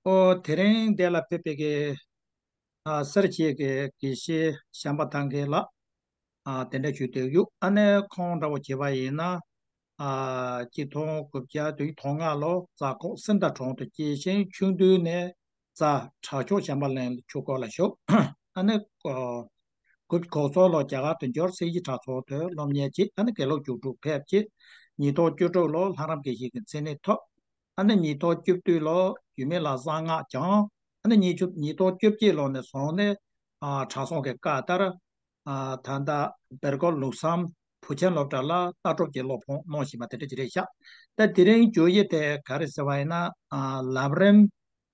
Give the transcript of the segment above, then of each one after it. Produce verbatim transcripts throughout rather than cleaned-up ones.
ཨོ། དེ་རིང་འདི་ལ་ཕེབས་པའི་གི་ཨ་སེར་བྱེས་ཀྱི་དགེ་བཤེས་བྱམས་པ་ཐང་གེ་ལགས། ཨ་དེ་འདྲ་ཞུ་འདོད་ཡོད། ཨ་ནི་ཁོང་འདྲ་བོ་བྱས་པ་ཡིན་ན། ཨ་གཅིག་སྟོང་དགུ་བརྒྱ་དོན་ལྔ་ལོ་རྫ་ཁོག་སེམས་རྟ་གྲོང་དུ་སྐྱེས་ཤིང་། ཆུང་དུས་ནས་རྫ་གྲྭ་མཆོག་བྱམས་པ་གླིང་ཆོས་སྒོ་ལ་ཞུགས། ཨ་ནི་ཨོ་དགུ་བཅུ་གོ་གསུམ་ལོ་རྒྱ་གར་དུ་འབྱོར། སེར་བྱེས་གྲྭ་ཚང་དུ་སློབ་གཉེར་བྱས། ཨ་ནི་དགེ་ལུགས་རྒྱུགས་སྤྲོད་ཕེབས་རྗེས་ཉིས་སྟོང་བཅུ་དྲུག་ལོ་ལྷ་རམས་དགེ་བཤེས་ཀྱི་མཚན་གནས་ཐོབ། ཨ་ནི་ཉིས་སྟོང་བཅུ་བདུན་ལོ་རྒྱུད་སྨད་ལ་གསང་སྔགས་སྦྱངས། ཨ་ནི་ཉིས་བཅུ་ཉིས་སྟོང་བཅོ་བརྒྱད་ལོ་ནས་བཟུང་ནས་ཨ་གྲྭ་ཚང་གི་བཀའ་ལྟར། ཨ་ད་ལྟ་སྦེལ་ཀོབ་ལུགས་བསམ་བུ་ཆེན་སློབ་གྲྭ་ལ་ལྟ་གྲུབ་ཀྱི་སློབ་དཔོན་གནང་བཞིན་པ་དེ་འདྲ་ཅིག་རེད་ཤག་ད་དེ་རིང་བརྗོད་གཞི་དེ་ག་རེ་ཟེར་བ་ཡིན་ན། ཨ་ལམ་རིམ་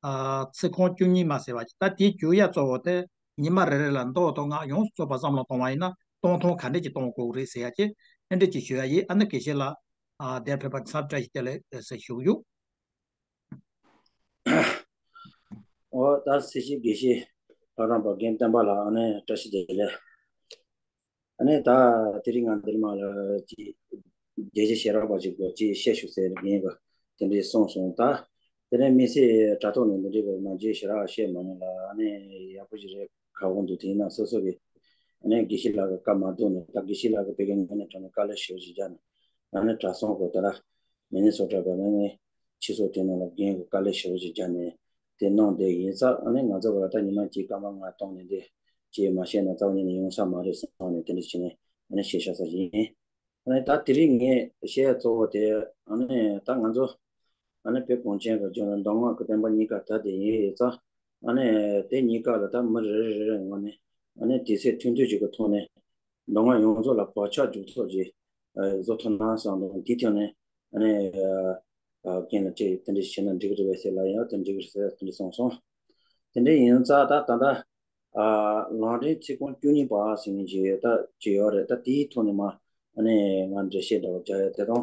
ཨ་ཚིག་རྐང་བཅུ་གཉིས་མ་ཟེར་བ་ཅིག་ད་དེའི་བརྗོད་ཡ་གཙོ་བོ་དེ་ཉི་མ་རེ་རེ་ལ་མདོ་དང་སྔགས་ཡོངས་སུ་རྫོགས་པ་བསམ་བློ་གཏོང་བ་ཡིན་ན་གཏོང་སྟངས་ག་འདྲ་ཅིག་གཏོང་དགོས་རེད་ཟེར་ཡ་ཅིག་ཨེ་འདྲ་ཅིག་ཞུ་ཡ་ཡིན། ཨ་ནི་དགེ་བཤེས་ལགས་ཨ་དེར་ཕེབས་པར་འཚམས་འདྲི་ཞུ་བ་ལ་ཞུ་གི་ཡོད། ཨོ་ད་སེར་བྱེས་དགེ་བཤེས་ལྷ་རམས་པ་རྒན་བསྟན་པ་ལགས། ཨ་ནི་བཀྲ་ཤིས་བདེ་ལེགས། ཨ་ནི་ད་དེ་རིང་ང་འདིར་མ་ལ་ཅིག་རྒྱལ་སྤྱི་ཤེས་རབ་པ་ཅིག་གིས་ཅིག་བཤད་ཤོག་ཟེར་ངས་གི་དེ་འདྲའི་གསུངས་སོང་། ད་དེ་ནས་དམིགས་བསལ་དྲ་ཐོག་ནས་འདི་འདྲའི་གི་ནང་རྒྱས་ཞེ་དྲག་བཤད་མ་མྱོང་ལ། ཨ་ནི་ཡག་པོ་ཞིག་རེད། ཁ་བོ་འདུག་དེ་ཡིན་ན་སོ་སོ་གི་ཨ་ནི་དགེ་བཤེས་ལགས་ཀྱི་བཀའ་མ་བསྡུར་ནས། ད་དགེ་བཤེས་ལགས་ཀྱིས་བོད་སྐད་ངོས་ནས་དྲངས་ནས་དཀའ་ལས་ཞེ་པོ་ཅིག་བརྒྱབ་ནས། ཨ་ནི་གྲྭ་ཚང་གི་དེ་ལ་མི་ནི་སོ་ཊ་གི་ཨ་ནི་ཕྱི་སོ་དེ་ནང་ལ་རྒན་གྱིས་དཀའ་ལས་ཞེ་པོ་ཅིག་བརྒྱབ་ནས་དེ་གནང་བསྡད་ཡིན་ཙང་། ཨ་ནི་ང་ཚོ་བར་ད་ཉི་མ་གཅིག་སྐར་མ་ལྔ་གཏོང་ནས་འདི་ཅིག་མ་བཤད་ན་རྩ་བ་ཉིད་ནས་ཡོང་ས་མ་རེད་བསམ་ནས་དེ་འདྲ་བྱས་ནས་ཨ་ནི་བཤད་བཞག་ས་ཞིག་ཡིན། ཨ་ནི་ད་དེ་རིང་ངས་བཤད་ཡ་གཙོ་བོ་དེ། ཨ་ནི་ད་ང་ཚོ་ཨ་ནི་བོད་གངས་ཅན་གྱི་ལྗོངས་ལ་གདམས་ངག་གི་བསྟན་པ་རྙེད་དཀའ་ད་དེ་ཡིན་ཡོད་ཙང་། ཨ་ནི་དེ་རྙེད་དཀའ་ལ་ད་མི་རེ་རེ་རེ་རེ་ངོས་ནས་ཨ་ནི་དུས་ཚོད་ཐུང་ཐུང་ཞིག་གི་ཐོག་ནས་གདམས་ངག་ཡོངས་རྫོགས་ལ་བག་ཆགས་འཇུག་ཐབས་ཀྱི་ཨ་བཟོ་ཐུབ་ན་བསམ་འདུག་དེའི་ཐོག་ནས་ཨ་ནི་ཨ་རྒན་ལ་ཅིག་དེ་འདྲ་བྱས་ན་འགྲིག་གི་རེད་པས་ཟེར་ལབ་ཡང་དེ་འགྲིག་གི་རེད་ཟེར་དེ་འདྲ་གསུངས་སོང་། དེ་འདྲ་ཡིན་ཙང་ད་ད་ལྟ་ཨ་ལམ་རིམ་ཚིག་རྐང་བཅུ་གཉིས་པ་ཟེར་མཁན་ཅིག་ད་ཅིག་ཡོད་རེད། ད་དེའི་ཐོག་ནས་མ་ཨ་ནི་ང་འགྲེལ་བཤད་འདྲ་བོ་རྒྱག་ཡ་དེ་དང་།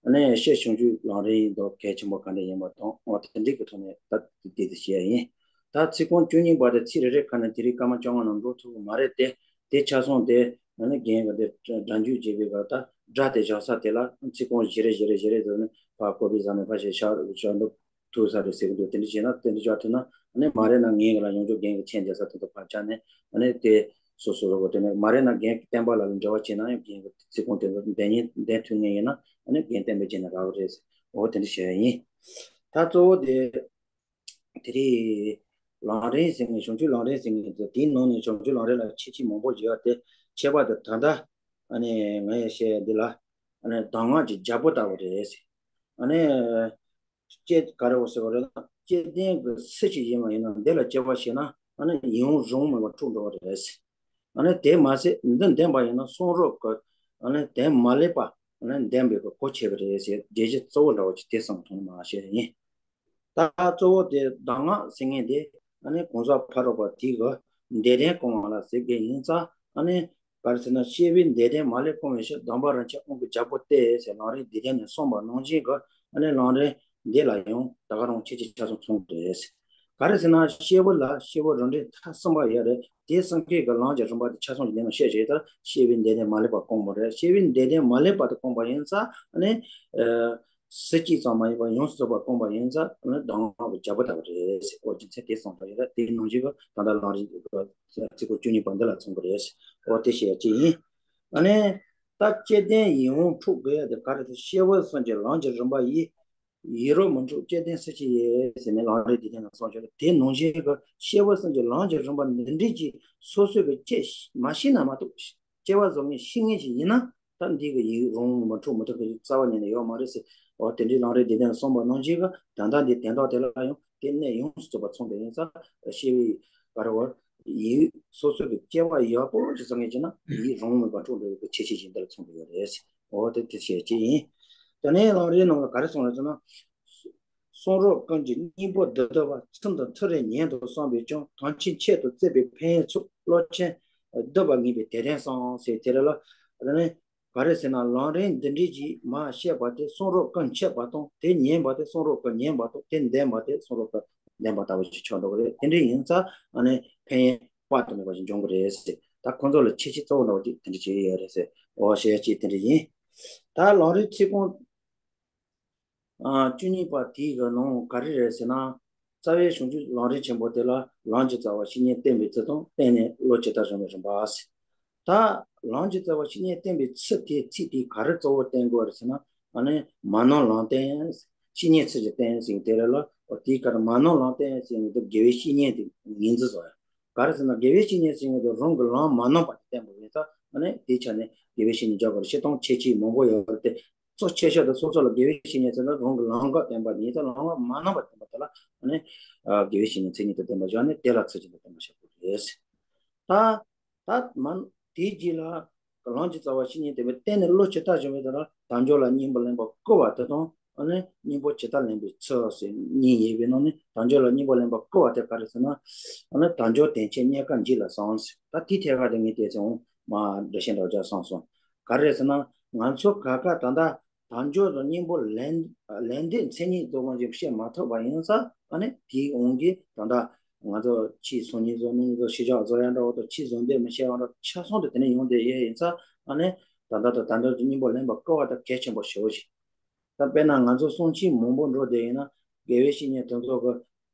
ཨ་ནི་སྤྱིར་བྱང་ཆུབ་ལམ་རིམ་དེ་གལ་ཆེན་པོ་ག་འདྲ་ཡིན་པ་དང་། འོ་དེ་འདྲའི་གི་ཐོག་ནས་ད་དེ་དེ་བཤད་ཡ་ཡིན། ད་ཚིག་རྐང་བཅུ་གཉིས་པ་དེ་ཚིག་རེ་རེ་ཁ་ནས་དེ་རིང་སྐར་མ་བཅོ་ལྔ་ནང་འགྲོ་ཐུབ་ཀྱི་མ་རེད་དེ། དེ་ཆ་ཚང་དེ་ཨ་ནི་རྒན་གྱིས་དེ་སྒྲ་འཇུག་བྱས་པའི་སྐབས་ད་སྒྲ་དེ་བཞག་ས་དེ་ལ་ཚིག་རྐང་བཞི་རེ་བཞི་རེ་བཞི་རེ་བཟོས་ནས་ཕར་བཀོད་པའི་ཟ་ནས་ཕར་ཞིག་བཞག་བཞག་འདུག་ཐུབ་ས་རེད་ཟེར་གྱི་འདུག་དེ་འདྲ་བྱས་ན་དེ་འདྲ་བྱ་ཐུབ་ན། ཨ་ནི་མ་རེད་ན་ངས་ག་ལ་ཡོངས་རྫོགས་རྒན་གྱི་མཆན་བསྡད་ས་དེ་ཚོ་ཕར་བཅར་ནས། ཨ་ནི་དེ་སོ་སོ་སོ་གོ་དེ་ནས་མ་རེད་ན་རྒན་བསྟན་པ་ལགས་ལ་འབྲེལ་བ་བྱས་ན་ཡང་རྒན་གྱི་ཚིག་རྐང་དེ་ཚོ་འདོན་ཉན་འདོན་ཐུབ་ངེས་ཡིན་ན། ཨ་ནི་རྒན་བསྟན་པའི་རྗེས་ནས་རག་གི་རེད་ཟེར། འོ་དེ་འདྲ་བྱས་ཡིན། ད་གཙོ་བོ་དེ་དེ་རིང་ལམ་རིམ་ཟེར་མཁན། བྱང་ཆུབ་ལམ་རིམ་ཟེར་མཁན་དེ་དེའི་ནང་ནས་བྱང་ཆུབ་ལམ་རིམ་ལ་ཁྱད་ཆོས་མང་པོ་ཡོད་དེ། ཁྱད་པར་དུ་ད་ལྟ་ཨ་ནི་ངས་བཤད་ཡ་འདི་ལ་ཨ་ནི་གདམས་ངག་གི་རྒྱལ་པོ་ལྟ་བུ་རེད་ཟེར། ཨ་ནི་སྐྱེ་ག་རེ་བ་ཟེར་བ་རེད་ན། སྐྱེ་ལྡན་གྱི་སུ་ཞིག་ཡིན་པ་ཡིན་ན་འདི་ལ་སྐྱེ་བ་བྱས་ན་ཨ་ནི་ཡིད་འོང་རང་མེད་པར་འཁྲུག་འགྲོ་བ་རེད་ཟེར། ཨ་ནི་དེ་མ་ཟད་འདི་ལྡན་པ་ཡིན་ན་གསུང་རབ་ཀྱི་ཨ་ནི་དོན་མ་ལེགས་པ་ཨ་ནི་ལྡན་པའི་གི་གོ་ཆོད་པ་རེད་ཟེར། རྒྱལ་སྤྱི་གཙོ་བོ་འདྲ་བོ་ཅིག་དེ་གསུངས་ཐོན་མ་བཤད་ཡིན། ད་གཙོ་བོ་དེ་གདམས་ངག་ཟེར་མཁན་དེ་ཨ་ནི་གང་ཟག་ཕ་རོལ་པོ་དེ་གི་འདོད་དོན་སྐོང་བ་ལ་ཟེར་གྱི་ཡིན་ཙང་། ཨ་ནི་ག་རེ་ཟེར་ན། སྐྱེ་བོའི་འདོད་དོན་མ་ལེགས་སྐོང་བའི་ཕྱིར། གདམས་པ་རིན་ཆེན་དབང་གི་རྒྱལ་པོ་སྟེ་ཟེར་ལམ་རིམ་འདི་དོན་ནས་གསུངས་པ་ནང་བཞིན་གྱི་ཨ་ནི་ལམ་རིམ་འདི་ལ་ཡང་ད་ག་རང་ཁྱད་ཆོས་ཆ་ཚང་ཚང་རེད། ག་རེ་ཟེར་ན། སྐྱེས་བུ་ལ་སྐྱེས་བུ་རང་འདྲའི་ཐ་གསུམ་པ་ཡོད་རེད། དེ་གསུམ་ཀའི་གི་ལམ་གྱི་རིམ་པ་དེ་ཆ་ཚང་གི་ནང་བཤད་བྱས་ད་སྐྱེ་བོའི་འདོད་དོན་མ་ལེགས་པ་སྐོང་བ་རེད། སྐྱེ་བོའི་འདོད་དོན་མ་ལེགས་པ་དེ་སྐོང་པ་ཡིན་ཙང་ཨ་ནི། ཨ། སུ་གཅིག་ཙམ་མ་ཡིན་པར་ཡོངས་སུ་རྫོགས་པར་སྐོང་པ་ཡིན་ཙང་ཨ་ནི་གདམས་ངག་གི་རྒྱལ་པོ་ལྟ་བུ་རེད་ཟེར། འོ་རྒྱུ་མཚན་དེ་གསུངས་པ་ཡིན་ཙང་དེའི་ནང་བཞིན་གྱི་ད་ལྟ་ལམ་རིམ་གྱི་ཚིག་རྐང་བཅུ་གཉིས་པ་འདི་ལ་མཚུངས་པ་རེད་ཟེར། འོ་དེ་བཤད་ཡ་གཅིག་ཡིན། ཨ་ནི་ད་སྐྱེ་ལྡན་ཡིད་འོང་འཁྲུག་དགོས་ཡ་དེ་ག་རེ་ཟེར། སྐྱེས་བུ་གསུམ་གྱི་ལམ་གྱི་རིམ་པ་ཡིས། ཡིད་རང་མི་འཁྲུགས་སྐྱེ་ལྡན་སུ་གཅིག་ཡིན་ཟེར་ནས་ལམ་རིམ་འདི་དོན་ནས་གསུངས་བྱུང་། དེ་ནང་བཞིན་གྱི་སྐྱེས་བུ་གསུམ་གྱི་ལམ་གྱི་རིམ་པ་འདི་འདྲས་ཀྱི་སོ་སོ་གི་སྐྱེ་མ་ཤེས་ན་མ་གཏོགས། སྐྱེ་བ་བཟོ་མཁན་ཤེས་མཁན་ཞིག་ཡིན་ན་ད་འདི་གི་ཡིད་རང་མི་འཁྲུགས་མི་འཁྲུགས་ཀྱི་རྩ་བ་ཉིད་ནས་ཡོད་མ་རེད་ཟེར། འོ་དེ་འདྲའི་ལམ་རིམ་འདི་དོན་གསུངས་པ་ནང་བཞིན་གྱི་ད་ལྟ་འདི་དོན་དག་དེ་ལ་ཡང་དེ་གནད་ཡོངས་སུ་རྫོགས་པ་མཚུངས་པ་ཡིན་ཙང་སྐྱེ་བའི་ག་རེ་བ། ཡིད་སོ་སོ་གི་སྐྱེ་བ་ཡག་པོ་ཞིག་བཟོ་མཁན་བྱས་ན་ཡིད་རང་མེད་པར་འཁྲུག་འགྲོ་བའི་ཁྱད་ཆོས་ཅིག་འདི་ལ་མཚོན་གྱི་ཡོད་རེད། འོ་དེ་དེ་བཤད་ཀྱི་ཡིན། དེ་ནས་ལམ་རིམ་ནང་ལ་ག་རེ་གསུངས་རེད་ཟེར་ན། གསུང་རབ་ཀུན་གྱི་སྙིང་པོ་འདི་བསྡུ་བ། ཚུལ་འདི་མཐོ་རིས་ཉན་དུ་བསམ་པས་ཀྱང་། དོན་ཆེན་ཆེད་དུ་བརྩིས་པའི་ཕན་ཡོན་ཚུལ། བློ་ཆེན་བསྡུས་པ་ངེས་པའི་དེ་དོན་གསུངས་ཟེར། དེ་རེད་ལ། དེ་ནས། ག་རེ་ཟེར་ན། ལམ་རིམ་འདི་འདྲའི་ཅིག་མར་བཤད་པ་དེ་གསུང་རབ་ཀུན་ཆད་པ་དང་། དེ་ཉན་པ་དེ་གསུང་རབ་ཀུན་ཉན་པ་དང་། དེ་འདོན་པ་དེ་གསུང་རབ་ཀུན་འདོན་པ་ལྟ་བུ་ཞིག་ཆགས་འགྲོ་གི་རེད། དེ་འདྲ་ཡིན་ཙང་ཨ་ནི་ཕན་ཡོན་དཔག་ཏུ་མེད་པ་ཞིག་འབྱུང་གི་རེད་ཟེར། ད་ཁོང་ཚོ་ལ་ཁྱད་ཆོས་གཙོ་བོ་འདྲ་བོ་ཅིག་དེ་འདྲ་ཅིག་ཡོད་རེད་ཟེར། འོ་བཤད་ཡ་ཅིག་དེ་འདྲ་ཡིན། ད་ལམ་རིམ་ཚིག་རྐང་ ཨ་བཅུ་གཉིས་པ་དེའི་གི་ནང་ག་རེ་རེད་ཟེར་ན། རྩ་བའི་བྱང་ཆུབ་ལམ་རིམ་ཆེན་པོ་དེ་ལ་ལམ་གྱི་རྩ་བ་བཤེས་གཉེན་བསྟེན་པའི་ཚུལ་དང་བསྟེན་ནས་བློ་ཇི་ལྟར་སྦྱོང་བའི་རིམ་པ་ཟེར། ད་ལམ་གྱི་རྩ་བ་བཤེས་གཉེན་བསྟེན་པའི་ཚུལ་དེའི་ཚིག་དེ་ག་རེ་གཙོ་བོ་བསྟེན་དགོས་རེད་ཟེར་ན། ཨ་ནི་མ་ནིང་ལམ་བསྟེན། བཤེས་གཉེན་ཚུལ་གྱིས་བསྟེན་ཟེར་དེ་རེད་ལ། དེའི་ཁར་མ་ནིང་ལམ་བསྟེན་ཟེར་དེ་དགེ་བའི་བཤེས་གཉེན་དེ་ངོས་འཛིན་བཟོ་ཡ། ག་རེ་ཟེར་ན་དགེ་བའི་བཤེས་གཉེན་ཟེར་དེ་རང་གི་ལམ་མ་ནིང་པ་དེ་བསྟེན་པ་ཡིན་ཙང་ཨ་ནི་དེའི་ཆ་ནས་དགེ་བའི་བཤེས་གཉེན་སྦྱར་དགོས་རེད། བཤད་སྟངས་ཁྱད་ཆོས་མང་པོ་ཡོད་རེད་དེ། གཙོ་ཆེ་ཤོས་དེ་སོ་སོ་ལ་དགེ་བའི་བཤེས་གཉེན་ཟེར་ན་རང་གི་ལམ་ཁ་བསྟེན་པ་ཡིན་ཙང་ལམ་ཁ་མ་ནིང་པ་བསྟེན་པ་དེ་ལ་ཨ་ནི་དགེ་བའི་བཤེས་གཉེན་མཚན་ཉིད་དུ་བསྟེན་པ་བཞག་ནས་དེ་ལ་ཚུལ་གྱིས་བསྟེན་པ་བྱ་དགོས་རེད། ད་ད་མ་དེའི་རྗེས་ལ་ལམ་གྱི་རྩ་བ་བཤེས་གཉེན་བསྟེན་པའི་སྟེང་ནས་བློ་ཇི་ལྟར་སྦྱོང་བའི་དེ་ལ་དལ་འབྱོར་ལ་སྙིང་པོ་ལེན་པར་བསྐུལ་བ་དེ་དང་ཨ་ནི་སྙིང་པོ་ཇི་ལྟར་ལེན་པའི་ཚུལ་ཟེར་གཉིས་ཡོད་པའི་ནང་ནས་དལ་འབྱོར་ལ་སྙིང་པོ་ལེན་པར་བསྐུལ་བ་དེ་ག་རེ་ཟེར་ན། ཨ་ནི་དལ་འབྱོར་དོན་ཆེན་རྙེད་དཀའ་འཇིག་ལ་ཟུངས་ཟེར། ད་དེའི་ཐད་ཀ་དེ་ངས་བལྟས་ཚེ་འོང་མ་འགྲེལ་བཤད་འདྲ་བོ་རྒྱག་སོང་སོང་། ག་རེ་ཟེར་ན་ང་ཚོ་ག་ག་ད་ལྟ་དལ་འབྱོར་དང་སྙིང་པོ་ལེན་ལེན་འདོད་མཚན་ཉིད་རྫོགས་པ་ཞིག་བཤད་མ་ཐུབ་པ་ཡིན་ཙང་ཨ་ནི་དེའི་དབང་གིས་ད་ལྟ་ང་ཚོ་ཕྱིའི་སང་ཉིན་བཟོ་གནངས་ཉིན་བཟོ་ཤི་ཆགས་བཟོ་ཡ་འདྲ་བོ་དང་ཕྱིའི་བཟོ་འདོད་མི་བྱེད་པ་འདྲ་ཆ་ཚང་དུ་དེ་ནས་ཡོང་བསྡད་ཡོད་ཡིན་ཙང་ཨ་ནི་ད་ལྟ་དང་ད་ལྟ་དུ་སྙིང་པོ་ལེན་པར་བསྐུལ་བ་དང་གལ་ཆེན་པོ་ཞེ་པོ་ཞིག་ད་དཔེར་ན་ང་ཚོ་གསུང་ཆོས་མང་པོ་འགྲོ་བསྡད་ཡིན་ན་དགེ་བའི་བཤེས་གཉེན་དེ་ཚོ་གི་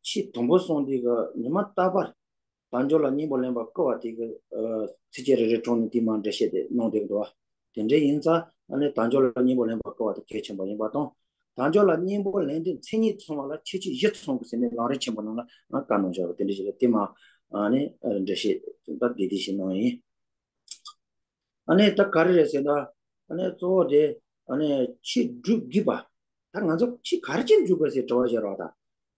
ཆོས་དུམ་བུ་གསུངས་དུས་གི་ཉི་མ་རྟག་པར་དལ་འབྱོར་ལ་སྙིང་པོ་ལེན་པར་བསྐུལ་བ་དེ་གི་ཚིགས་བཅད་རེ་རེ་དྲངས་ནས་དེ་མར་འགྲེལ་བཤད་དེ་གནང་བསྡད་ཀྱི་འདུག་བ། དེ་འདྲ་ཡིན་ཙང་ཨ་ནི་དལ་འབྱོར་ལ་སྙིང་པོ་ལེན་པར་བསྐུལ་བ་དེ་གལ་ཆེན་པོ་ཡིན་པ་དང་། དལ་འབྱོར་ལ་སྙིང་པོ་ལེན་འདོད་མཚན་ཉིད་མཚུངས་པ་ལ་ཁྱད་ཆོས་བཞི་མཚུངས་དགོས་ཟེར་ནས་ལམ་རིམ་ཆེན་པོ་ནང་ལ་བཀའ་གནང་བཞག་པ་དེ་འདྲ་ཞིག་རེད། དེ་མར་ཨ་ནི་འགྲེལ་བཤད་ད་དེ་དེ་ཞིག་གནང་ཡིན། ཨ་ནི་ད་ག་རེ་རེད་ཟེར་ན། ཨ་ནི་གཙོ་བོ་དེ་ཨ་ནི་ཆོས་སྒྲུབ་དགོས་པ། ད་ང་ཚོ་ཆོས་ག་རེ་བྱས་ནས་སྒྲུབ་དགོས་ཟེར་དྲི་བ་བཤད་རོགས་དང་།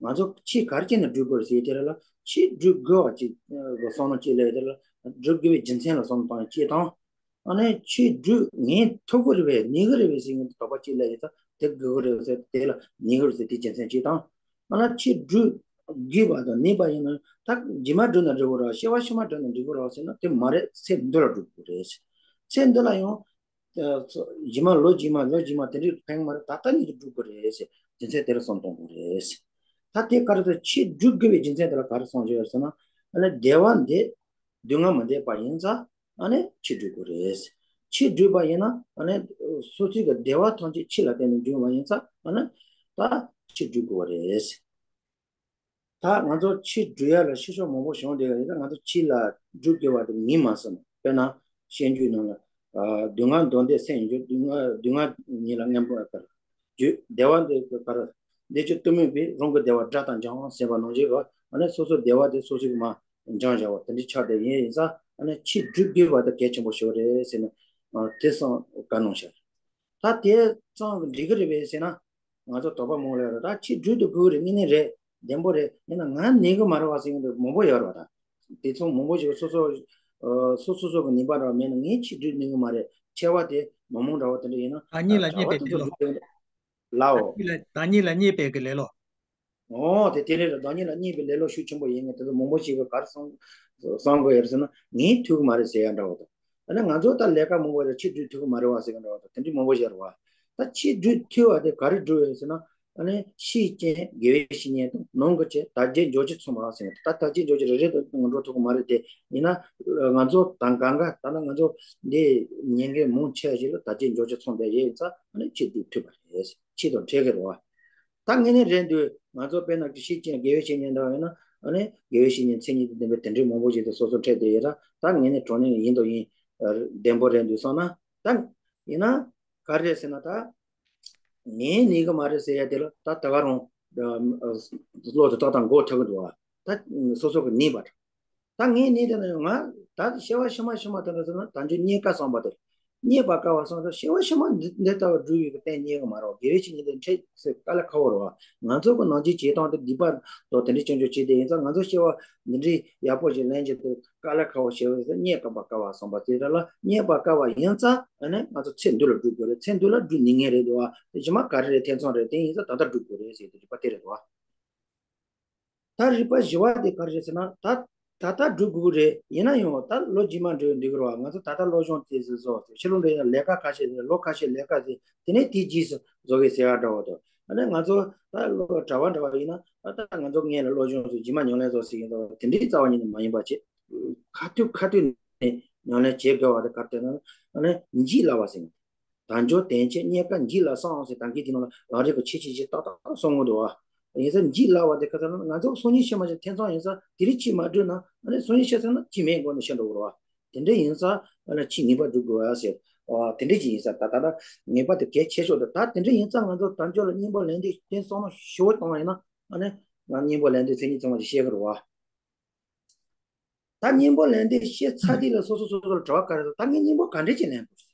ང་ཚོ་ཆོས་ག་རེ་བྱས་ནས་སྒྲུབ་དགོས་ཟེར་དེ་རེད་ལ། ཆོས་སྒྲུབ་དགོས་པ་ཅིག་གི་བསམ་བློ་ཅིག་སླེབས་དེ་ལ་སྒྲུབ་དགོས་པའི་རྒྱུ་མཚན་ལ་བསམ་བློ་བཏང་ཡ་ཅིག་དང་། ཨ་ནི་ཆོས་སྒྲུབ་ངས་ཐུབ་ཀྱི་རེད་པས་ནུས་ཀྱི་རེད་པས་ཟེར་ངས་དོགས་པ་ཅིག་སླེབས་ཡོད་ཙང་དེ་དགོས་ཀྱི་རེད་ཟེར་དེ་ལ་ནུས་ཀྱི་རེད་ཟེར་དེ་རྒྱུ་མཚན་ཅིག་དང་། ཨ་ན་ཆོས་སྒྲུབ་དགོས་པ་དང་ནུས་པ་ཡིན་ན་ད་རྗེས་མ་སྒྲུབ་ན་འགྲིག་གི་རེད། སྐྱེ་བ་ཕྱི་མ་སྒྲུབ་ན་འགྲིག་གི་རེད་ཟེར་ན་དེ་མ་རེད། ཚེ་འདི་ལ་སྒྲུབ་དགོས་རེད། ཚེ་འདི་ལ་ཡང་རྗེས་མ་ལོ་རྗེས་མ་ལོ་རྗེས་མ་དེ་འདྲའི་ཕན་གྱི་མ་རེད། ད་ལྟ་ཉིད་དུ་སྒྲུབ་དགོས་རེད་ཟེར་རྒྱུ་མཚན་དེ་ལ་བསམ་གཏོང་དགོས་རེད། ད་དེ་ག་རེ་ཟེར་ཆོས་སྒྲུབ་དགོས་པའི་རྒྱུ་མཚན་དེ་ལ་ག་རེ་གསུངས་ཡོད་ཟེར་ན། ཨ་ནི་བདེ་བ་འདི་སྡུག་བསྔལ་མི་འདོད་པ་ཡིན་ཙང་ཨ་ནི་ཆོས་སྒྲུབ་དགོས་རེད། ཆོས་སྒྲུབ་པ་ཡིན་ན་ཨ་ནི་སོ་སོའི་གི་བདེ་བ་ཐམས་ཅད་ཆོས་ལ་བརྟེན་ནས་འབྱུང་བ་ཡིན་ཙང་ཨ་ནི་ད་ཆོས་སྒྲུབ་དགོས་པ་རེད། ད་ང་ཚོ་ཆོས་སྒྲུབ་ཡ་ལ་ཤེས་ཕྱོགས་མང་པོ་བྱུང་བསྡད་ཡོད་རེད། ད་ང་ཚོ་ཆོས་ལ་སྒྲུབ་དགོས་པ་དེ་ངས་མ་བསམ། དཔེར་ན་བཤད་རྒྱུད་ནང་ལ་སྡུག་བསྔལ་འདོར་འདོད་སེམས་ཡོད་རྒྱུ་སྡུག་བསྔལ་སྡུག་བསྔལ་ཉིད་ལ་ངན་པ་ལྟར། རྒྱུ་བདེ་བ་འདི་ག་རེ། འདོད་ཆེས་གཏི་མུག་པས་རང་གི་བདེ་བ་དགྲ་དང་འཇམ་ཟེར་བ་ནང་བཞིན་ག་ཨ་ནི་སོ་སོའི་བདེ་བ་དེ་སོ་སོའི་མ་འཇམ་བཞག་པ་དེ་འདྲའི་ཆ་དེ་ཡིན་ཡིན་ཙང་ཨ་ནི་ཆོས་སྒྲུབ་དགོས་པ་དེ་གལ་ཆེན་པོ་ཞིག་རེད་ཟེར་ནས་དེ་སང་བཀའ་གནང་ཤག་ད་དེ་ཙང་གི་འགྲིག་གི་རེད་པས་ཟེར་ན། ང་ཚོ་དོགས་པ་མང་ལ་ཡོད་རེད། ད་ཆོས་སྒྲུབ་དུ་དགོས་རེད། དངོས་གནས་རེད། བདེན་པོ་རེད། ཡིན་ན་ང་ནུས་གི་མ་རེད་བ་ཟེར་མཁན་དེ་མང་པོ་ཡོད་རེད་བ། ད་དེ་ཚོ་མང་པོ་ཞིག་སོ་སོ་སོ་སོ་སོ་གི་ནུས་པ་འདྲ་བ་མེད་ན་ངས་ཆོས་སྒྲུབ་ནུས་གི་མ་རེད། ཆེ་བ་དེ་མི་མང་འདྲ་བ་དེ་འདྲ་ཡིན་ན་བདག་ཉིད་ལ་བྱ་བ་དེ་ཚོ་སྒྲུབ་དགོས་ལའོ། བདག་ཉིད་ལ་བདག་ཉིད་ལ་བརྙས་པའི་གི་ལེ་ལོ། ཨོ་དེ་དེ་རེད། བདག་ཉིད་ལ་བརྙས་པའི་ལེ་ལོ་ཤུགས་ཆེན་པོ་ཡིན་ངེས་དེ་ཚོ་མང་པོ་ཞིག་གིས་ག་རེ་བསམ་བསམ་དགོས་ཡོད་ཟེར་ན་ངས་ཐུབ་གི་མ་རེད་ཟེར་ཡ་འདྲ་བོ་དང་། ཨ་ནི་ང་ཚོ་ད་ལས་ཀ་མང་པོ་ཡོད་ཆོས་སྒྲུབ་ཐུབ་གི་མ་རེད་བ་ཟེར་གི་འདྲ་བོ་དང་དེ་འདྲའི་མང་པོ་ཞིག་རེད་བ། ད་ཆོས་སྒྲུབ་ཐུབ་པ་དེ་ག་རེ་སྒྲུབ་ཡོད་ཟེར་ན། ཨ་ནི་ཕྱིའི་རྐྱེན་དགེ་བའི་བཤེས་གཉེན་དང་ནང་གི་རྐྱེན་དལ་བརྒྱད་འབྱོར་བཅུ་ཚང་བ་ཟེར་ན་ད་དལ་བརྒྱད་འབྱོར་བཅུ་རེ་རེ་དང་ངོ་འགྲོ་ཐུབ་གི་མ་རེད་དེ། ཡིན་ན་ང་ཚོ་དང་གང་ག་ད་ནི་ང་ཚོ་འདི་ཉན་མཁན་མང་ཆེ་བ་ཞིག་ལ་དལ་བརྒྱད་འབྱོར་བཅུ་ཚང་བསྡད་ཡོད་ཡིན་ཙང་ཨ་ནི་ཆོས་སྒྲུབ་ཐུབ་པ་རེད། ཆོས་དང་འཕྲད་གི་རེད་བ། ད་དངོས་གནས་རེད་འདུག་ང་ཚོ་དཔེར་ན་ཕྱིའི་རྐྱེན་དགེ་བའི་བཤེས་གཉེན་འདྲ་བ་ཡིན་ན་ཨ་ནི་དགེ་བའི་བཤེས་གཉེན་མཚན་ཉིད་དང་ལྡན་པའི་དེ་འདྲའི་མང་པོ་ཞིག་དང་སོ་སོ་འཕྲད་བསྡད་ཡོད་ར། ད་དངོས་གནས་དྲང་གནས་ཡིན་དང་ཡིན་བདེན་པོ་རེད་འདུག་བསམ་ན། ད་ཡིན་ན་ག་རེ་རེད་ཟེར་ན་ད་ངས་ནུས་གི་མ་རེད་ཟེར་ཡ་དེ་ལ་ད་ད་ག་རང་བློ་དེ་ཏག་ཏག་འགོག་ཐུབ་གི་འདུག་བ། ད་སོ་སོ་གི་ནུས་པ། ད་ངས་ནི་དེ་ནས་ང་ད་སྐྱེ་བ་ཕྱི་མ་ཕྱི་མ་དེ་འདྲ་ཟེར་ན་དལ་འབྱོར་རྙེད་དཀའ་བསམ་པ་དེ། རྙེད་པར་དཀའ་བ་བསམ་ཚེ་སྐྱེ་བ་ཕྱི་མ་འདི་འདི་ལྟ་བུ་སྒྲུབ་ཡོད་ཀྱི་གཏན་རྙེད་གི་མ་རེད་བ། དགེ་བའི་བཤེས་གཉེན་དེ་འཕྲད་ཚེ་དཀའ་ལས་ཁག་པོ་རེད་བ། ང་ཚོ་གི་ནང་ཆོས་བྱེད་སྟངས་དེ་སྡིག་པ་དང་དེ་འདྲའི་སྐྱོན་བརྗོད་བྱས་ཏེ་ཡིན་ཙང་ང་ཚོ་སྐྱེ་བ་འདི་འདྲའི་ཡག་པོ་ཞིག་ལེན་རྒྱུ་དེ་དཀའ་ལས་ཁག་པོ་ཞིག་རེད་ཟེར། རྙེད་དཀའ་བ་དཀའ་བ་བསམ་པ་དེ་འདྲ་ལ་རྙེད་པར་དཀའ་བ་ཡིན་ཙང་ཨ་ནི་ང་ཚོ་ཚེ་འདི་ལ་སྒྲུབ་དགོས་རེད། ཚེ་འདི་ལ་སྒྲུབ་ནུས་ངེས་རེད་འདུག་བ། དེ་རྗེས་མ་ག་རེ་རེད་ཐེ་ཚོམ་རེད། དེ་ཡིན་ཙང་ད་ལྟ་སྒྲུབ་དགོས་རེད་ཟེར་དེ་རིགས་པ་དེ་རེད་འདུག་བ། ད་རིགས་པ་བཞི་བ་དེ་ག་རེ་རེད་ཟེར་ན། ད་ད་ལྟ་སྒྲུབ་དགོས་ཀྱི་རེད། ཡིན་ན་ཡང་ད་ལོ་རྗེས་མ་འགྲོ་འགྲིག་གི་རེད་བ། ང་ཚོ་ད་ལྟ་སློབ་སྦྱོང་དེ་ཟེར་བཟོ་ཟེར། ཕྱི་ལོགས་འགྲོ་ཡིན་ན་ལས་ཀ་ཁ་ཤས་ཟེར། ལོ་ཁ་ཤས་ལས་ཀ་ཟེར། དེ་ནས་དེའི་རྗེས་སུ་བཟོ་གི་ཟེར་བ་འདྲ་བོ་དང་། ཨ་ནི་ང་ཚོ་ད་ལོ་གྲྭ་པ་འདྲ་བ་ཡིན་ན་ད་ལྟ་ང་ཚོ་སྔོན་ལ་སློབ་སྦྱོང་ཟེར། རྗེས་མ་ཉམས་ལེན་བཟོ་ཟེར་གྱི་འདུག་དེ་འདྲའི་རྩ་བ་ཉིད་ནས་མ་ཡིན་པ་བྱས། ཁ་ཐུག་ཁ་ཐུག་ནས་ཉམས་ལེན་བྱེད་དགོས་པ་དེ་ག་རེ་རེད་ན། ཨ་ནི་འཇིགས་སླ་བ་ཟེར། དལ་འབྱོར་དོན་ཆེན་རྙེད་དཀའ་འཇིག་སླ་གསུངས་ཟེར། ད་གིན་དེ་ནང་ལ་རང་རིག་གི་ཆོས་ཅན་ཞེས་ཏག་ཏག་གསུང་གི་འདུག་བ། ཡིན་ཙང་འཇིག་སླ་བ་དེ་ག་ཚོད་ན་ང་ཚོ་སང་ཉིན་ཤི་མ་ཤི་ཐེ་ཚོམ་ཡིན་ཙང་དེ་རིང་ཤི་མ་འགྲོ་ན་ཨ་ནི་སང་ཉིན་ཤི་ཚར་ན་ཅི་མེད་སྒོ་ནས་ཤི་འགྲོ་གི་རེད་བ། དེ་འདྲ་ཡིན་ཙང་ཨ་ནི་ཆེས་ངེས་པར་སྒྲུབ་དགོས་བ་ཟེར། ཨ་དེ་འདྲ་ཅིག་ཡིན་ཙང་ད་ད་ལྟ་ངེས་པར་དུ་གལ་ཆེ་ཤོས་དེ་ད་དེ་འདྲ་ཡིན་ཙང་ང་ཚོ་དལ་འབྱོར་ལ་སྙིང་པོ་ལེན་འདོད་དེ་བསམ་བློ་ཞེ་པོ་བཏང་བ་ཡིན་ན་ཨ་ནི་ང་སྙིང་པོ་ལེན་འདོད་མཚན་ཉིད་ཚང་མ་ཞིག་ཤེས་ཀྱི་རེད་བ། ད་སྙིང་པོ་ལེན་འདོད་ཤེས་ཚར་དུས་ལ་སོ་སོ་སོ་སོ་ལ་དྲི་བ་ག་རེ་འདུག་ད་ངས་སྙིང་པོ་ག་འདྲས་ཅིག་ལེན་དགོས།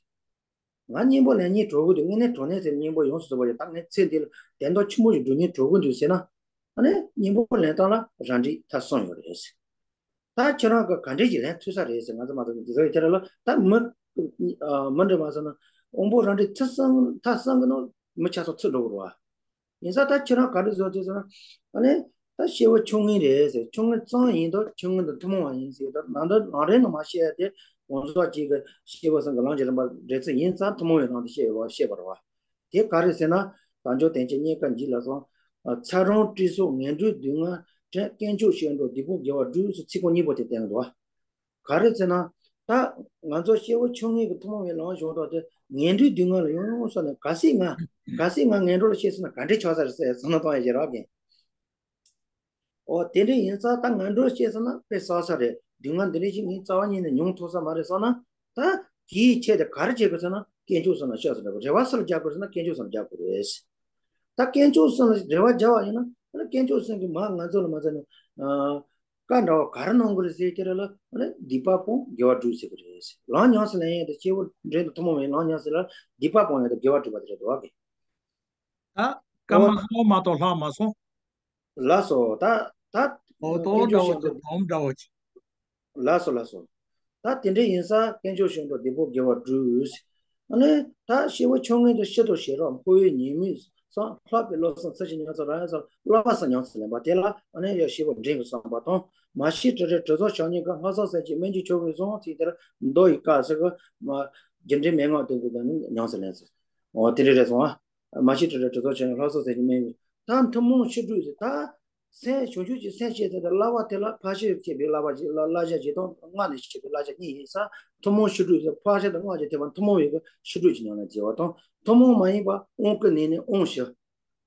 ང་སྙིང་པོ་ལེན་སྙིང་བྲོ་གི་འདུག་དངོས་གནས་བྲོ་གནས་ཟེར་སྙིང་པོ་ཡོངས་སུ་རྫོགས་པ་ཡོད། ད་ངས་ཚེ་འདི་ལ་དོན་དག་ཆེན་པོ་ཞིག་སྒྲུབ་སྙིང་བྲོ་གི་འདུག་ཟེར་ན། ཨ་ནི་སྙིང་པོ་ལེན་སྟངས་ལ་རང་འགྲེལ་ད་གསུམ་ཡོད་རེད། ད་ཁྱེད་རང་གི་ག་འདྲས་ཀྱིས་ལེན་ཐུབ་ས་རེད་ཟེར། ང་ཚོ་མ་ཚོ་འདི་ཚོ་ཡི་ཐད་ལ་ད་མི་མི་འདྲ་མ་ཟེར་ན་དབང་པོ་རང་འགྲེལ་ཐུབ་སོང་ཐ་སང་གི་ནང་མི་ཆ་ཚང་ཚུད་འགྲོ་གི་རེད་བ། ཡིན་ཙང་ད་ཁྱེད་རང་ག་འདྲ་བཟོ་དུས་ཟེར་ན། ཨ་ནི་ད་སྐྱེས་བུ་ཆུང་ངུ་རེད་ཟེར། ཆུང་ངུ་ཙམ་ཡིན་དང་ཆུང་ངུ་དང་ཐུན་མོང་བ་ཡིན་ཟེར། ད་ནང་དོན་ནང་རེ་ནང་མ་བཤད་དེ་གང་ཟག་གཅིག་གི་སྐྱེས་བུ་གསུམ་གྱི་ལམ་གྱི་རིམ་པ་འགྲེལ་ཚུལ་ཡིན་ཙང་ཐུན་མོང་བའི་ནང་དུ་བཤད་ཡོད་པ་བཤད་པ་རེད་བ། དེ་ག་རེ་ཟེར་ན། དལ་འབྱོར་དོན་ཆེན་རྙེད་དཀའ་འཇིག་སླ་གསུངས། ཚ་གྲང་སྤྲེལ་གསུམ་ངན་འགྲོའི་སྡུག་བསྔལ་དྲན། དཀོན་མཆོག་བཤད་འགྲོ་སྡིག་པ་དགེ་བ་སྒྲུབ་ཟེར་ཚིག་རྐང་གཉིས་པོ་དེ་བསྟན་གྱི་འདུག་བ། ག་རེ་ཟེར་ན། ད་ང་ཚོ་སྐྱེས་བུ་ཆུང་ངུ་གི་ཐུན་མོང་བའི་ལམ་སྦྱོང་སྟངས་དེ་ངན་འགྲོའི་སྡུག་བསྔལ་ལ་ཡོང་ཡོང་བསམ་ནས་གལ་སྲིད་ང་གལ་སྲིད་ང་ངན་འགྲོ་ལ་སྐྱེས་སོང་ན་ག་འདྲས་ཆགས་ས་རེད་ཟེར་བསམ་བློ་གཏོང་ཡ་ཞིག་རག་གི། ཨོ་དེ་འདྲ་ཡིན་ཙང་ད་ངན་འགྲོར་སྐྱེས་སོང་ན་དཔེ་བསགས་ས་རེད། སྡུག་བསྔལ་འདི་འདྲ་ཞིག་ངས་རྩ་བ་ཉིད་ནས་མྱོང་ཐུབ་ས་མ་རེད་བསམ་ན། ད་དེའི་ཆེད་དུ་ག་རེ་བྱེད་དགོས་ཟེར་ན་དཀོན་མཆོག་གསུམ་ལ་སྐྱབས་སུ་འགྲོ་དགོས། རེ་བ་སུ་ལ་རྒྱག་དགོས་ཟེར་ན་དཀོན་མཆོག་གསུམ་ལ་རྒྱག་དགོས་རེད། ད་དཀོན་མཆོག་གསུམ་ལ་རེ་བ་རྒྱག་པ་ཡིན་ན་ཨ་ནི་དཀོན་མཆོག་གསུམ་གྱིས་མར་ང་ཚོ་ལ་མ་ཟེར་ན། བཀའ་འདྲ་བོ་ག་རེ་གནང་དགོས་རེད་ཟེར་དེ་རེད་ལ་ཨ་ནི་སྡིག་པ་སྤོང་དགེ་བ་སྒྲུབ་ཟེར་གི་རེད། ལམ་ཉམས་སུ་ལེན་ཡས་དེ་སྐྱེས་བུ་འབྲིང་དང་ཐུན་མོང་བའི་ལམ་ཉམས་སུ་ལ་སྡིག་པ་སྤོང་ཡས་དང་དགེ་བ་སྒྲུབ་པ་དེ་རེད་འདུག་གི། ད་སྐར་མ་ཨོ། སོང་མ་གཏོགས་ལྷག་མ་སོང་། ལགས་སོ། ད་ད་ཨོ་དོ་དཀོན་མཆོག་འདྲ་བོ་གསུམ་དུ་དོམ་འདྲ་བོ་ཅིག་ལགས་སོ་ལགས་སོ། ད་དེ་འདྲ་ཡིན་ཙང་དཀོན་མཆོག་གསུམ་དུ་སྡིག་པ་དགེ་བ་སྒྲུབ། ཨ་ནི་ད་སྐྱེས་བུ་ཆུང་ངུ་དུ་ཤི་དང་ཞེས་རབ་འཁོར་བའི་ཉེས་དམིགས་སམ་ལྷག་པའི་བློ་གསུམ་ཚུལ་བཞིན་ཉམས་སུ་ལེན་ཡས་སམ་བསླབ་པ་གསུམ་ཉམས་སུ་ལེན་པ་དེ་ལ་ཨ་ནི་ཡང་སྐྱེས་བུ་འབྲིང་གི་བསམ་པ་དང་། མ་ཤི་དྲི་རོ་དྲི་ཚོགས་བྱང་ཉེས་ཀུན། ལྷག་བསམ་སེམས་བསྐྱེད་སྨོན་འཇུག་ཆོ་ག་གསུམ་ཚིག་དེར་མདོ་ཡི་བཀའ་ཟེར་གི་མ་རྒྱུ་འབྲས་མན་ངག་དེ་ཚོ་དང་ཉམས་སུ་ལེན་ཟེར། འོ་དེ་འདྲ་རེད་སོང་ཨ། མ་ཤི་དྲི་རོ་དྲི་ཚོགས་བྱང་ཉེས་ལྷག་བསམ་སེམས་བསྐྱེད་སྨོན་འཇུག་ད་ཐུན་མོང་བཤད་སྒྲུབ་ཟེར་ད། སེམས་བྱང་ཆུབ་ཀྱི་སེམས་བསྐྱེད་དེ་ལ་བསླབ་པ་དེ་ལ་ཕར་ཕྱིན་བྱེད་པའི་བསླབ་པ་གཅིག་ལ་བསླབ་བྱ་གཅིག་དང་སྔགས་ནས་བྱེད་པའི་བསླབ་བྱ་གཉིས་ཡིན་ཙང་ཐུན་མོང་བཤད་སྒྲུབ་ཟེར་ཕར་ཕྱིན་དང་སྔགས་ཀྱི་ཐེག་པ་ཐུན་མོང་བའི་བཤད་སྒྲུབ་ཀྱི་ནང་ལ་འཛིན་པ་དང་། ཐུན་མོང་མ་ཡིན་པ་དབང་བསྐུར་ནས་ནི་དབང་བཞི།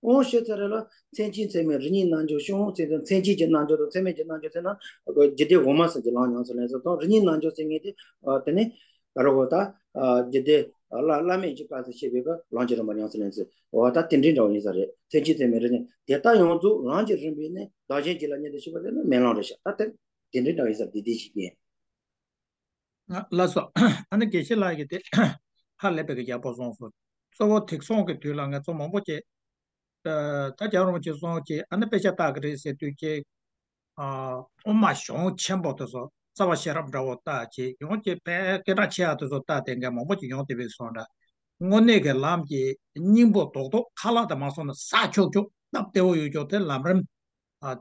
དབང་བཞི་ཟེར་རེད་ལ་མཚན་ཅན་ཚད་མེད་རིམ་གཉིས་རྣལ་འབྱོར་ཤོག་མཚན་ཅན་མཚན་བཅས་ཀྱི་རྣལ་འབྱོར་དང་ཚད་མེད་ཀྱི་རྣལ་འབྱོར་ཟེར་ན་རྒྱུད་སྡེ་འོག་མ་གསུམ་གྱི་ལམ་ཉམས་སུ་ལེན་ཚུལ་དང་། རིམ་གཉིས་རྣལ་འབྱོར་ཟེར་མཁན་དེ་དེ་ནི། ད་རུང་ད། རྒྱུད་སྡེ། བླ་བླ་མེད་ཀྱི་སྐབས་སུ་བཤད་པའི་གི་ལམ་གྱི་རིམ་པ་ཉམས་སུ་ལེན་ཚུལ། འོ་ད་དེ་འདྲའི་འདྲ་བོ་ཡིན་ས་རེད། མཚན་ཅན་ཚད་མེད་རིམ་གཉིས་དེ་ལྟ་ཡོངས་རྫོགས་ལམ་གྱི་རིམ་པས་ནི་བདག་གཞན་གཅིག་ལ་གཉེར་ཏེ་ཞུགས་པ་དེ་ནི་སྨོན་ལམ་རེད་ཤག་ད་དེ་དེ་འདྲའི་འདྲ་བོ་ཡིན་ས་འདི་འདི་ཞིག་ཡིན། ལགས་སོ། ཨ་ནི་དགེ་བཤེས་ལགས་ཀྱིས་དེ་ཧ་ལས་པའི་གི་ཡག་པོ་གསུངས་སོང་། གཙོ་བོ་དེང་སང་གི་དུས་ལ་ང་ཚོ་མང་པོ་ཅིག་ད་རྒྱལ་བ་རིན་པོ་ཆེ་གསུངས་ཀྱི་ཨ་ནི་དཔེ་ཆ་ལྟ་གི་རེད་ཟེར་དུས་ཀྱི། དབུ་མ་གཞུང་ཆེན་པོ་དེ་ཚོ་རྩ་བ་ཤེས་རབ་འདྲ་བོ་ལྟ་ཀྱི་ཡོང་ཀྱི་དཔེ་སྐད་གྲགས་ཆེ་བ་དེ་ཚོ་ལྟ་དེ་འགའ་མང་པོ་ཅིག་ཡོང་དེ་བས་སོང་འདྲ། དངོས་གནས་ཀྱི་ལམ་གྱི་སྙིང་པོ་རྡོག་རྡོག་ཁ་ལག་དེ་མ་སོང་ན་ཟ་ཆོག་ཆོག་སྟབས་བདེ་བོ་ཡོད་ཆོག་དེ་ལམ་རིམ།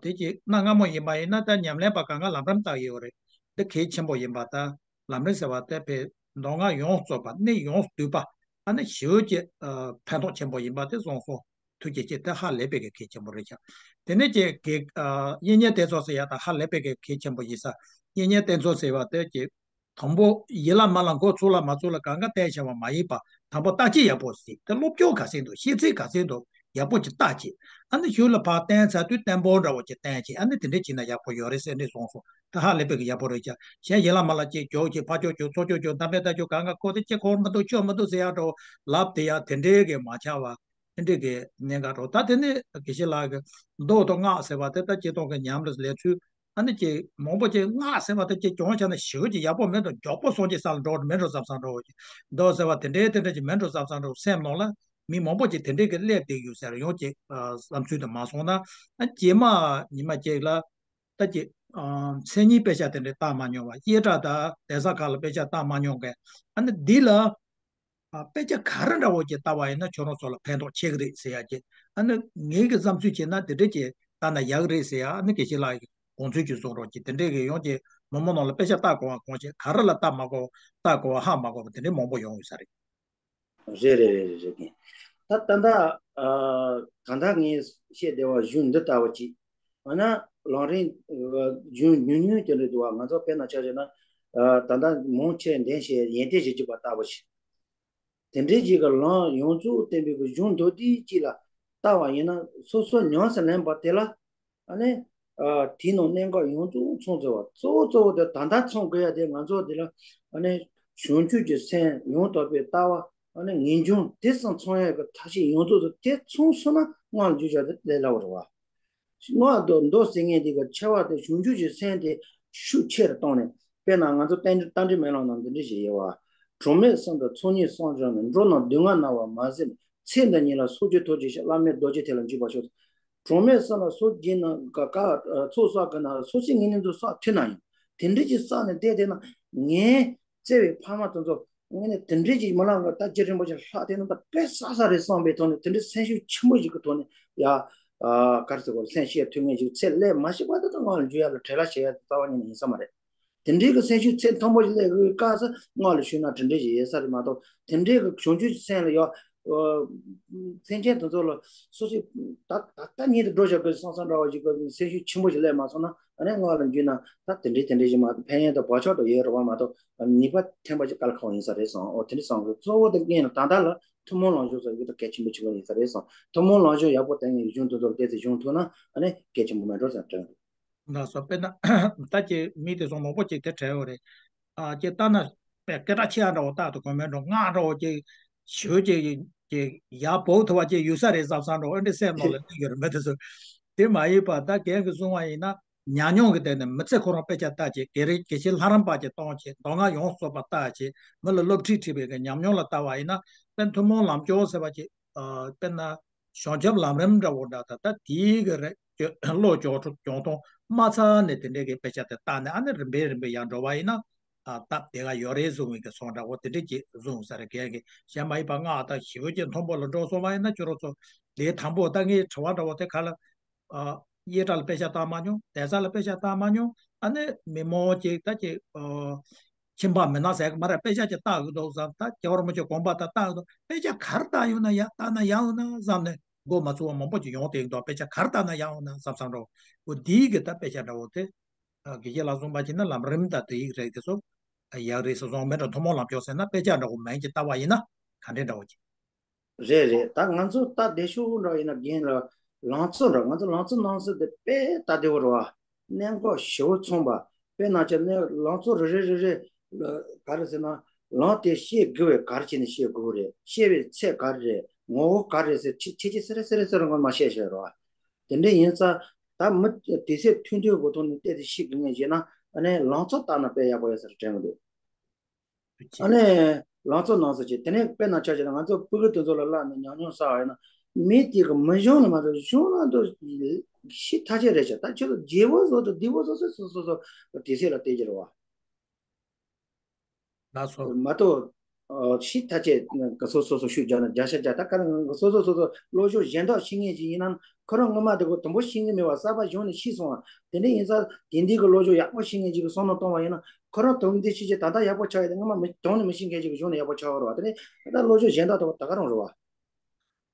དེ་ཀྱི་གནའ་སྔ་མོ་ཡིན་པ་ཡིན་ན་ད་ཉམས་ལེན་པ་གང་ག་ལམ་རིམ་ལྟ་ཡོད་རེད། འདི་གལ་ཆེན་པོ་ཡིན་པ་ད། ལམ་རིམ་ཟེར་བ་དེ་དཔེ་མདོ་སྔགས་ཡོངས་རྫོགས་པ་གནད་ཡོངས་བསྡུས་པ་ཨ་ནི་ཞེ་པོ་ཅིག་ཕན་ཐོགས་ཆེན་པོ་ཡིན་པ་དེ་གསུངས་སོང་། ཐུགས་རྗེ་ཆེ། དེ་ཧ་ལས་པའི་གི་གལ་ཆེན་པོ་རེད་ཤག་དེ་ནས་ཀྱི་གི་གཉེན་ཉེ་བསྟེན་ཚོགས་ཟེར་ཡ་ད་ཧ་ལས་པའི་གི་གལ་ཆེན་པོ་ཡིན་ས། གཉེན་ཉེ་བསྟེན་ཚོགས་ཟེར་བ་དེ་ཀྱི་དང་པོ་ཡིད་ལ་མ་ལ་མགོ་ཚུགས་ལ་མ་ཚུགས་ལ་གང་ག་བསྟེན་བྱ་བ་མ་ཡིན་པ་དང་པོ་བརྟག་དཔྱད་ཡག་པོ་ཟིག་དེ་སློབ་སྦྱོང་ག་ཚད་འདུག་ཤེས་ཚད་ག་ཚད་འདུག་ཡག་པོ་ཅིག་བལྟ་ཅིག་ཨ་ནི་གཞུག་ལ་ཕར་བསྟན་ཚར་དུས་བརྟན་པོ་འདྲ་བོ་ཅིག་བསྟན་ཅིག་ཨ་ནི་དེ་འདྲས་བྱས་ན་ཡག་པོ་ཡོད་རེད་ཟེར་འདྲས་གསུངས་སོང་། ད་ཧ་ལས་པའི་གི་ཡག་པོ་རེད་ཀྱང་གཞན་ཡིད་ལ་མ་ལ་ཅིག་འཇོག་ཅིག་ཕར་འཇོག་འཇོག་ཚུར་འཇོག་འཇོག་གདམས་པའི་ལྟ་རྒྱུ་གང་ག་ཁོ་དེ་ཅི་ཁོར་མི་འདུག་ཆོག་མི་འདུག་ཟེར་ཡག་འདྲ་བོ་ལབ་དེ་ཡག་དེ་འདྲས་གི་མ་ཆགས་པ་དེ་འདྲས་གི་གནད་འགག་འགྲོ། ད་དེ་ནི་དགེ་བཤེས་ལགས་ཀྱི་མདོ་དང་སྔགས་ཟེར་བ་དེ་ད་སྤྱིར་བཏང་གི་ཉམས་ལ་ལེན་ཚུལ་ཨ་ནི་ཅིག་མང་པོ་ཅིག་སྔགས་ཟེར་བ་དེ་ཅིག་གྱོང་ཆ་ན་ཞེ་པོ་ཅིག་ཡག་པོ་མེད་དོ། མགྱོགས་པོ་སོང་ཅིག་ས་ལ་འགྲོ་མེད་འགྲོ་བསམ་བསམ་འདྲ་བོ་ཅིག་མདོ་ཟེར་བ་དེ་འདྲས་དེ་འདྲས་ཅིག་མེད་འགྲོ་བསམ་བསམ་འདྲ་བོ་སེམས་ནང་ལ། མི་མང་པོ་ཅིག་དེ་འདྲས་ཀྱི་སླེབས་བསྡད་ཡོད་ཟེར་ཡོང་ཅིག་བསམ་ཚུལ་དུ་མ་སོང་ན། ཨ་རྗེས་མ་ཉི་མ་ཅིག་ལ་ད་ཅིག་མཚན་ཉིད་དཔེ་ཆ་དེ་འདྲས་བལྟ་མ་མྱོང་བ་སྐད་གྲགས་དང་གདན་ས་ཁག་ལ་དཔེ་ཆ་བལྟ་མ་མྱོང་མཁན་ཨ་ནི་འདི་ལ་དཔེ་ཆ་ག་རེ་འདྲ་བོ་ཅིག་བལྟ་བ་ཡིན་ན་ཁྱོད་རང་ཚོ་ལ་ཕན་ཐོགས་ཆེ་གི་རེད་ཟེར་ཡ་ཅིག་ཨ་ནི་ངེད་ཀྱི་བསམ་ཚུལ་བྱས་ན་དེ་འདྲས་ཅིག་བལྟ་ན་ཡག་གི་རེད་ཟེར་ཡ་ཨ་ནི་དགེ་བཤེས་ལགས་ཀྱི་དགོངས་ཚུལ་ཅིག་གསུང་རོགས་ཅིག་དེ་འདྲས་ཀྱི་ཡོང་ཅིག་མི་མང་ནང་ལ་དཔེ་ཆ་བལྟ་དགོས་པ་གང་ཅིག་ག་རེ་ལ་བལྟ་མ་དགོས་བལྟ་དགོས་པ་ཧ་མ་གོ་བ་དེ་འདྲས་མང་པོ་ཡོང་ཡོད་ས་རེད། རེད་རེད་རེད་རེད་རེད། ད་ད་ལྟ་ཨ་གང་ལྟར་ངས་བཤད་བདེ་བ་གཞུང་འདི་ལྟ་བུ་ཅིག་ཨ་ན་ལམ་རིམ་གཞུང་ཉུང་ཉུང་དེ་འདྲ་འདུག་བ། ང་ཚོ་དཔེར་ན་ཆ་བཞག་ན་ཨ་ད་ལྟ་མང་ཆེ་འདོན་བྱེད་ཡོན་ཏན་བཞི་བཅུ་པ་ལྟ་བུ་ཞིག་དེ་འདྲའི་ཅིག་གི་ལམ་ཡོངས་རྫོགས་བསྟན་པའི་གི་གཞུང་མདོར་བསྡུས་ཅིག་ལ་ལྟ་བ་ཡིན་ན། སོ་སོ་ཉམས་སུ་ལེན་པ་དེ་ལ་ཨ་ནི་ཨ་དེའི་ནང་གནད་འགག་ཡོངས་རྫོགས་ཚང་ཚར་བ། གཙོ་བོ་གཙོ་བོ་དེ་ད་ལྟ་ཚང་དགོས་ཡ་དེ། ང་ཚོ་དེ་ལ་ཨ་ནི་བྱང་ཆུབ་ཀྱི་སེམས་ཡང་དག་པའི་ལྟ་བ། ཨ་ནི་ངེས་འབྱུང་། དེ་ཙམ་ཚང་ཡ་གི་ཐབས་ཤེས་ཡོངས་རྫོགས་དེ་ཚང་སོང་ན་སྔགས་ལ་འཇུག་བྱ་དེ་ལས་སླ་བོ་རེད་བ། སྔགས་དང་མདོ་ཟེར་མཁན་དེ་གི་ཆེ་བ་དེ་བྱང་ཆུབ་ཀྱི་སེམས་དེ་ཤུགས་ཆེ་རུ་བཏང་ནས། དཔེར་ན་ང་ཚོ་རྟ་མགྲིན་རྟ་མགྲིན་སྨོན་ལམ་ནང་འདི་འདྲ་ཞིག་ཡོད་བ། གྲངས་མེད་གསུམ་དང་ཚོགས་གཉིས་གསུམ་སྦྱངས་ནས། འགྲོ་རྣམས་སྡུག་བསྔལ་ན་བ་མ་ཟིན་ནས། ཚེ་འདི་ཉིད་ལ་སངས་རྒྱས་ཐོབ་ཅིག་ཤིག། བླ་མེད་རྡོ་རྗེ་ཐེག་ལ་འཇུག་པར་ཤོག། གྲངས་མེད་གསུམ་ལ་ཚོགས་བགྱིས་ན་ག་ག་ཚོགས་བསགས་གི་ན་སོ་སོའི་ངེས་ནས་དུ་བསགས་ཐུབ་ན་ཡང་། དེ་འདྲའི་ཅིག་བསགས་ནས་བསྡད་བསྡད་ན། ངའི་བརྩེ་བའི་ཕ་མ་དེ་ཚོ་ངས་ནི་དེ་འདྲའི་ཅིག་མི་ལང་གི། ད་རྒྱུ་རིན་པོ་ཆེ་ལྷག་དེ་ནི་ད་དཔེ་བསགས་ས་རེད་བསམ་པའི་ཐོག་ནས། དེ་འདྲའི་སེམས་ཤུགས་ཆེན་པོ་ཞིག་གི་ཐོག་ནས་ཡ། ཨ་ག་རེ་ཟེར་དགོས། སེམས་ཤེས་ཐུབ་མཁན་ཞིག་ཚད་ལས་མ་ཞིག་པ་དེ་ད་སྔགས་ལ་འཇུག་ཡ་ལ་བྲེལ་བ་བྱེད་ཡ་དེ་རྩ་བ་ཉིད་ནས་ཡིན་ས་མ་རེད། དེ་འདྲའི་གི་སེམས་ཤུགས་ཚད་མཐོན་པོ་ཞིག་སླེབས་དགོས་སྐབས་སུ་སྔགས་ལ་ཞུགས་ན་དེ་འདྲའི་ཞིག་ཡོད་ས་རེད་མ་གཏོགས། དེ་འདྲའི་གི་བྱང་ཆུབ་ཀྱི་སེམས་ལ་ཡ། ཨ་སེམས་ཅན་དེ་ཚོ་ལ་སོ་སོས་ད་ད་ལྟ་ཉིད་དུ་འགྲོ་བཞག་པའི་བསམ་བསམ་འདྲ་བ་ཞིག་གི་སེམས་ཤུགས་ཆེན་པོ་ཞིག་སླེབས་མ་སོང་ན། ཨ་ནི་སྔགས་ལ་འཇུག་ན་ད་དེ་འདྲའི་དེ་འདྲའི་ཞིག་མ་གཏོགས། ཕན་ཡོན་དང་བག་ཆགས་དང་ཡོད་རེད་བ་མ་གཏོགས། ནུས་པ་ཐོན་པ་ཞིག་དཀའ་ལས་ཁག་པོ་ཡིན་ས་རེད་བསམ། འོ་དེ་འདྲ་བསམ་གི། གཙོ་བོ་དེ་ངས་ནི་ད་ལྟ་ལ་ཐུན་མོང་ལམ་སྦྱོང་ཟེར་གི་ད་གལ་ཆེན་པོ་ཆེན་པོ་ཡིན་ས་རེད་བསམ། ཐུན་མོང་ལམ་སྦྱོང་ཡག་པོ་དེ་ངས་གཞུང་དེ་ཚོ་ལ་བལྟས་ཚེ་སྦྱོང་ཐུབ་ན་ཨ་ནི་གལ་ཆེན་པོ་མེད་འགྲོ་ཟེར་དྲན་འདུག། ལགས་སོ། དཔེར་ན་ད་ཀྱི་མི་དེ་ཚོ་མང་པོ་ཅིག་དེ་དྲན་ཡོད་རེད། ཨ་ཀྱི་ལྟ་ན་དཔེ་སྐད་གྲགས་ཆེ་ཡ་འདྲ་བོ་ལྟ་འདུག་གོ། མེད་འགྲོ་ང་འདྲ་བོ་ཀྱི་ཞུ་ཀྱི་ཀྱི་ཡ་བོ་ཐུ་བ་ཀྱི་ཡོད་ས་རེད་བསམ་བསམ་འདྲ་བོ་འདྲ་སེམས་ནང་ལ་གླེང་ཡོད་རེད། མི་དེ་ཚོ་དེ་མ་ཡིན་པ་ད་རྒན་གྱིས་གསུང་བ་ཡིན་ན། ཉམས་མྱོང་གི་སྟེང་ནས་མི་ཚེ་ཁོ་རང་དཔེ་ཆ་ལྟ་བྱེད། དགེ་རེ་དགེ་བཤེས་ལྷ་རམས་པ་ཅིག་གཏོང་བྱེད། མདོ་སྔགས་ཡོངས་རྫོགས་པ་ལྟ་བྱེད། མི་ལ་སློབ་ཁྲིད་ཁྲིད་པའི་གི་ཉམས་མྱོང་ལ་ལྟ་བ་ཡིན་ན། དཔེ་ཐུན་མོང་ལམ་སྦྱོང་ཟེར་བ་ཅིག་ཨ་དཔེར་ན་བྱང་ཆུབ་ལམ་རིམ་འདྲ་བོ་འདྲ། ད་ད་དེའི་གི་རེ་བློ་སྦྱོང་སྦྱོང་སྟངས་མ་ཚར་ནས་དེ་འདྲའི་གི་དཔེ་ཆ་དེ་བལྟས་ནས། ཨ་ནི་རིམ་པས་རིམ་པས་ཡར་འགྲོ་བ་ཡིན་ན། ཨ་སྟབས་བདེ་ག་ཡོད་རེད་བཟུང་བའི་གི་སོང་འདྲ་བོ་དེ་འདྲ་ཅིག་བཟུང་ས་རེད། རྒན་གྱིས་གཞན་མ་ཡིན་པ་སྔགས་དང་ཞི་བའི་ཀྱི་མཐོན་པོ་ལ་འགྲོ་སོང་བ་ཡིན་ན། ཁྱོད་རང་ཚོ་ལས་དང་པོ་ད་ངའི་དྲི་བ་འདྲ་བོ་དེ་ག་ལ། ཨ་གཡས་གྲལ་ལ་དཔེ་ཆ་བལྟ་མ་མྱོང་། བསྡད་ས་ལ་དཔེ་ཆ་བལྟ་མ་མྱོང་། ཨ་ནི་མི་མང་ཅིག་ད་ཅིག་ཨ་ཁྱིམ་པ་མི་ནག་ཟེར་གི་མ་རེད། དཔེ་ཆ་ཅིག་ལྟ་གི་འདུག་བསམ། ད་རྒྱལ་བ་རིན་པོ་ཆེ་དགོངས་པ་ད་ལྟ་གི་འདུག། དཔེ་ཆ་ག་རེ་ལྟ་ཡོང་ན་ཡ། ལྟ་ན་ཡག་ཡོང་ན་བསམ་ནས་མགོ་མ་ཚོས་པ་མང་པོ་ཅིག་ཡོང་བསྡད་ཀྱི་འདུག། དཔེ་ཆ་ག་རེ་ལྟ་ན་ཡག་ཡོང་ན་བསམ་བསམ་འདྲ་བོ། འོ་འདིའི་གི་ད་དཔེ་ཆ་འདྲ་བོ་དེ། ཨ་དགེ་བཤེས་ལགས་གསུངས་པ་བྱས་ན་ལམ་རིམ་དང་དེ་ཡིག་རེད། དེ་ཚོ་ཡག་རེད་ཟེར་སོང་། མེད་འགྲོ་ཐུན་མོང་ལམ་སྦྱོང་ཟེར་ན་དཔེ་ཆ་འདྲ་བོ་མིང་ཅིག་བཏགས་པ་ཡིན་ན་ག་འདྲས་འདྲ་བོ་ཅིག། རེད་རེད། ད་ང་ཚོ་ད་བདེ་ཤོག་འདྲ་ཡིན་ན་རྒན་ལགས། ལང་ཚོ་འདྲ། ང་ཚོ་ལང་ཚོ་སྣང་ཚུལ་དེ་དཔེ་ད་བདེ་བོ་རེད་བ། གནད་འགག་ཞེ་པོ་ཚང་བ། དཔེར་ན་ཆ་ནས་ལང་ཚོ་རེ་རེ་རེ་རེ་ལ་ག་རེ་ཟེར་ན། ལམ་དེ་ཤེས་དགོས་པས་ག་རེ་བྱས་ནས་ཤེས་དགོས་རེད། ཤེས་པའི་ཚད་ག་རེ་རེད། ངོ་བོ་ག་རེ་རེད་ཟེར་ཆེ་ཆེ་ཆེ་སེ་རེ་སེ་རེ་སེ་རེ་ངོ་མ་བཤད་བཤད་རེད་བ། དེ་འདྲ་ཡིན་ཙང་ད་མི་དུས་ཚོད་ཐུང་ཐུང་གི་ཐོག་ནས་བལྟས་ཏེ་ཤེས་དགོས་ངེས་བྱས་ན། ཨ་ནི་ལང་ཚོ་ལྟ་ན་དཔེ་ཡག་པོ་ཡོད་ས་རེད་དྲན་གི་འདུག། ཨ་ནི་ལང་ཚོ་སྣང་ཚུལ་བྱས། དེ་ནས་དཔེར་ན་ཆ་བཞག་ན་ང་ཚོ་སྤུ་གུ་དེ་ཚོ་ལ་བསླབ་ནས་ཉམས་མྱོང་བསགས་པ་ཡིན་ན། མི་དེ་གི་མི་གཞུང་ལ་མ་གཏོགས་གཞུང་ལ་འདུག་ཤི་ཐག་ཆོད་རེད་ཤག། ད་ཁྱོད་ཚོ་རྒྱལ་པོ་བཟོ་དང་སྡིག་པོ་བཟོ་ཚོ་སོ་སོ་སོ་དུས་ཚོད་ལ་བལྟས་ཀྱི་རེད་བ། ལགས་སོ། མ་གཏོགས་ཤི་ཐག་ཆོད་ག་སོ་སོ་སོ་ཤུགས་རྒྱག་ན་རྒྱག་ཤ་རྒྱག། ད་ག་རེ་སོ་སོ་སོ་སོ་བློ་སྦྱོང་གཞན་དག་ཤེས་མཁན་ཅིག་ཡིན་ན། ཁོ་རང་སྔོན་མ་དེ་གོ་དུམ་བུ་ཤེས་ཀྱི་མེད་པ་གསར་པ་གཞུང་ནས་ཤེས་སོང་བ། དེ་འདྲ་ཡིན་ཙང་དེང་དུས་ཀྱི་བློ་སྦྱོང་ཡག་པོ་ཤེས་མཁན་ཅིག་གི་བསམ་བློ་གཏོང་བ་ཡིན་ན། ཁོ་རང་དུམ་བུ་འདི་ཤེས་ཀྱི་ད་ལྟ་ཡག་པོ་ཆགས་ཡོད་དེ་སྔོན་མ་མི་གཞུང་ནས་མི་ཤེས་མཁན་ཅིག་གི་གཞུང་ནས་ཡག་པོ་ཆགས་ཡོད་རེད་བ། དེ་ནས་ད་ལྟ་བློ་སྦྱོང་གཞན་དག་དང་ད་ག་རང་རེད་བ།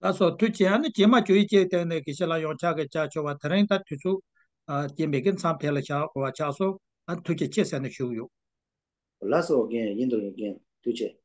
ལགས་སོ། ཐུགས་རྗེ་ཆེ། ཨ་ནི་རྗེས་མ་བཅུ་ཡི་སྐྱེས་སྟེང་ནས་དགེ་བཤེས་ལགས་ཡང་ཆ་གི་བཅར་ཆོག་པ། དེ་རིང་ད་དུས་ཚོད་ཨ་རྐྱེན་པས་ཀྱི་མཚམས་དེ་ལ་བཞག་དགོས་པ་ཆགས་སོང་། ཨ་ཐུགས་རྗེ་ཆེ་ཟེར་ནས་ཞུ་གི་ཡོད། ལགས་སོ་རྒན། ཡིན་དང་ཡིན་རྒན། ཐུགས་རྗེ་ཆེ།